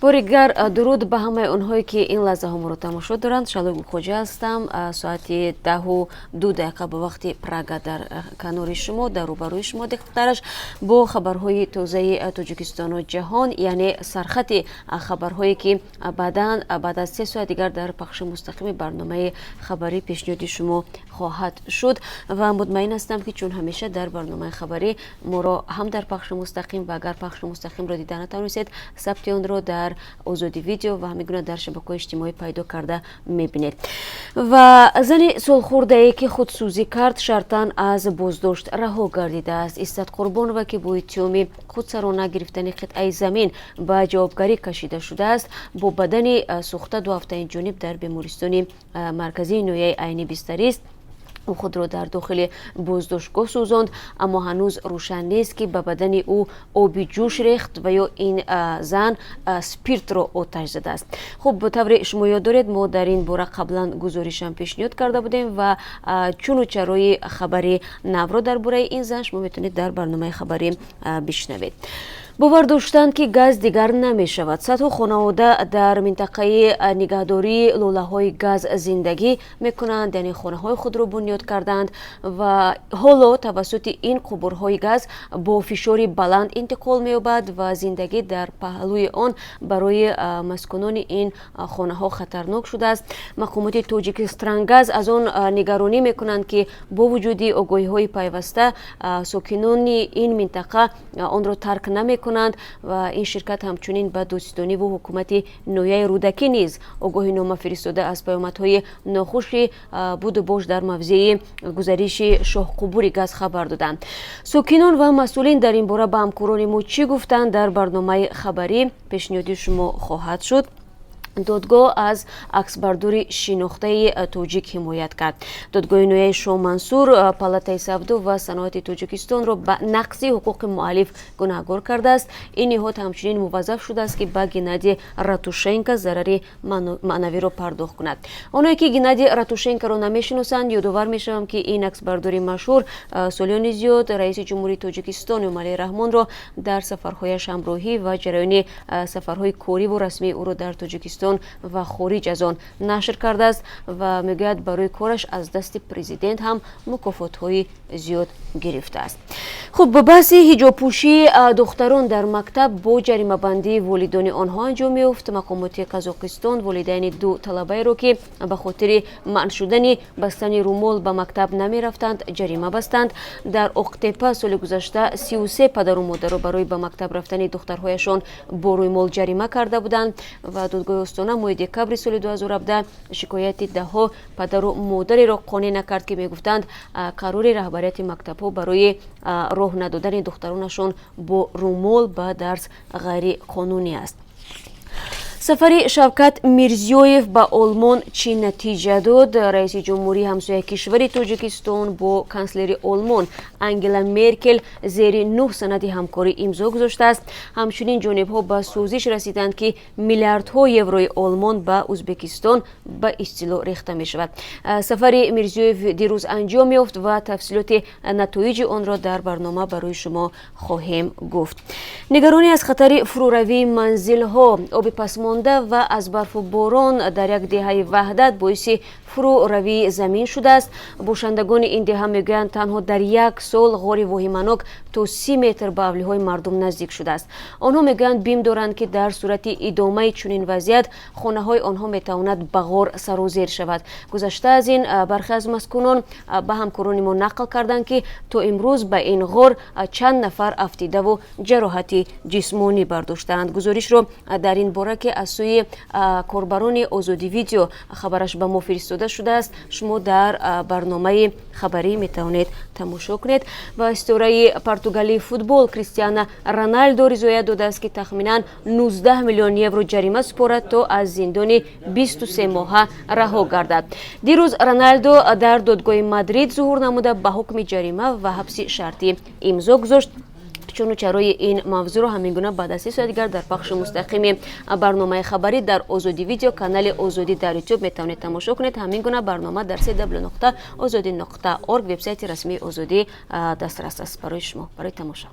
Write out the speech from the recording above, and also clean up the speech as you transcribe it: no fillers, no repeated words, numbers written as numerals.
Бори дигар дуруд ба ҳамаи онҳое, ки ин лаҳзаҳо моро тамошо доранд. Шалои Гулхоҷа ҳастам. Соати 10:02 ба вақти Прага дар канори шумо, дар рӯбарӯи шумо дақиқтараш, бо хабарҳои тозаи Тоҷикистону ҷаҳон, яъне сархати хабарҳое, ки баъдан, баъд аз 3 соат дигар, дар пахши мустақими барномаи хабарӣ пешниҳоди шумо хоҳад шуд. Ва мутмаин ҳастам, ки чун ҳамеша дар барномаи хабарӣ моро ҳам дар пахши мустақим ва агар пахши мустақимро дида натавонистед, сабти онро дар Озодӣ Видео ва ҳамин гуна дар шабакаҳои иҷтимоӣ пайдо карда мебинед. Ва зани солхӯрдае, ки худсӯзӣ кард, шартан аз боздошт раҳо гардидааст. Иссат Қурбонова, ки бо иттиҳоми худсарона гирифтани қитъаи замин ба ҷавобгарӣ кашида шудааст, бо бадани сӯхта 2 ҳафта инҷониб дар бемористони марказии ноҳияи Айнӣ бистарист. Ӯ худро дар дохили боздоштгоҳ сӯзонд, аммо ҳанӯз рӯшан нест, ки ба бадани ӯ оби ҷӯш рехт ва ё ин зан спиртро оташ задааст. Хуб, тавре шумо ёд доред, мо дар ин бора қаблан гузоришам пешниҳод карда будем ва чуну чарои хабари навро дар бораи ин зан шумо метавонед дар барномаи хабарӣ бишнавед. Бовар доштанд, ки газ дигар намешавад. Садҳо хонавода дар минтақаи нигаҳдории лӯлаҳои газ зиндагӣ мекунанд, яъне хонаҳои худро бунёд карданд ва ҳоло тавассути ин қубурҳои газ бо фишори баланд интиқол меёбад ва зиндагӣ дар паҳлӯи он барои маскунони ин хонаҳо хатарнок шудааст. Мақомоти Тоҷикистрангаз аз он нигаронӣ мекунанд, ки бо вуҷуди огоҳиҳои пайваста сокинони ин минтақа онро тарк намекунанд ва ин ширкат ҳамчунин ба додситониву ҳукумати ноҳияи Рӯдакӣ низ огоҳинома фиристода, аз паёмадҳои нохуши буду бош дар мавзеи гузариши шоҳқубури газ хабар доданд. Сокинон ва масъулин дар ин бора ба ҳамкорони мо чӣ гуфтанд, дар барномаи хабарӣ пешниҳоди шумо хоҳад шуд. Додгоҳ аз аксбардори шинохтаи тоҷик ҳимоят кард. Додгоҳи ноҳияи Шоҳмансур Палатаи савдо ва саноати Тоҷикистонро ба нақзи ҳуқуқи муаллиф гунаҳгор кардааст. Ин ниҳод ҳамчунин муваззаф шудааст, ки ба Геннадий Ратушенко зарари маънавиро пардохт кунад. Онҳое, ки Геннадий Ратушенкоро намешиносанд, ёдовар мешавам, ки ин аксбардори машҳур солиёни зиёд раиси ҷумҳурии Тоҷикистон Эмомалӣ Раҳмонро дар сафарҳояш ҳамроҳӣ ва ҷараёни сафарҳои кориву расмии ӯро дар Тоҷикистон ва хориҷ аз он нашр кардааст ва мегӯяд, барои кораш аз дасти президент ҳам мукофотҳои зиёд гирифтааст. Хуб, ба баҳси ҳиҷобпӯшии духтарон дар мактаб бо ҷаримабандии волидони онҳо анҷом меёфт. Мақомоти Қазоқистон волидайни ду талабаеро, ки ба хотири манъ шудани бастани румол ба мактаб намерафтанд, ҷарима бастанд. Дар Оқтепа соли гузашта 33 падару модарро барои ба мактаб рафтани духтарҳояшон бо рӯймол ҷарима карда буданд. Ва додгоҳи Остона моҳи декабри соли 2017 шикояти даҳҳо падару модареро қонеъ накард, ки мегуфтанд, қарори раҳбарияти мактабҳо барои роҳ надодани духтаронашон бо румол ба дарс ғайриқонунӣ аст. Сафари Шавкат Мирзиёев ба Олмон чӣ натиҷа дод? Раиси ҷумҳурии ҳамсояи кишвари Тоҷикистон бо канслери Олмон Ангела Меркел зери нӯҳ санади ҳамкорӣ имзо гузоштааст. Ҳамчунин ҷонибҳо ба созиш расиданд, ки миллиардҳо еврои Олмон ба Ӯзбекистон ба истилоҳ рехта мешавад. Сафари Мирзиёев дирӯз анҷом ёфт ва тафсилоти натоиҷи онро дар барнома барои шумо хоҳем гуфт. Нигаронӣ аз хатари фурӯравии манзилҳо. Оби пасмонда ва аз барфу борон дар як деҳаи Ваҳдат боиси фурӯравии замин шудааст. Бошандагони ин деҳа мегӯянд, танҳо дар як сол ғори воҳиманок то 30 метр ба авлиҳои мардум наздик шудааст. Онҳо мегӯянд, бим доранд, ки дар сурати идомаи чунин вазъият хонаҳои онҳо метавонад ба ғор сарозер шавад. Гузашта аз ин, бархе аз маскунон ба ҳамкорони мо нақл карданд, ки то имрӯз ба ин ғор чанд нафар афтидаву ҷароҳати ҷисмонӣ бардоштаанд. Гузоришро дар ин бора, ки аз сӯи корбарони Озодӣ Видео хабараш ба мо фиристода шудааст, шумо дар барномаи хабарӣ метавонед тамошо кунед. Ва ситораи португалии футбол Кристиана Роналдо ризоят додааст, ки тахминан 19 миллион евро ҷарима супорад, то аз зиндони 23 моҳа раҳо гардад. Дирӯз Роналдо дар додгоҳи Мадрид зуҳур намуда, ба ҳукми ҷарима ва ҳабси шартӣ имзо гузошт. Чуну чарои ин мавзӯъро ҳамин гуна баъд аз 3 соат дигар дар пахши мустақими барномаи хабарӣ дар Озодӣ Видео, канали Озодӣ дар Ютуб метавонед тамошо кунед. Ҳамин гуна барнома дар cw.ozodi.org, вебсайти расмии Озодӣ, дастрас аст барои шумо барои тамошо.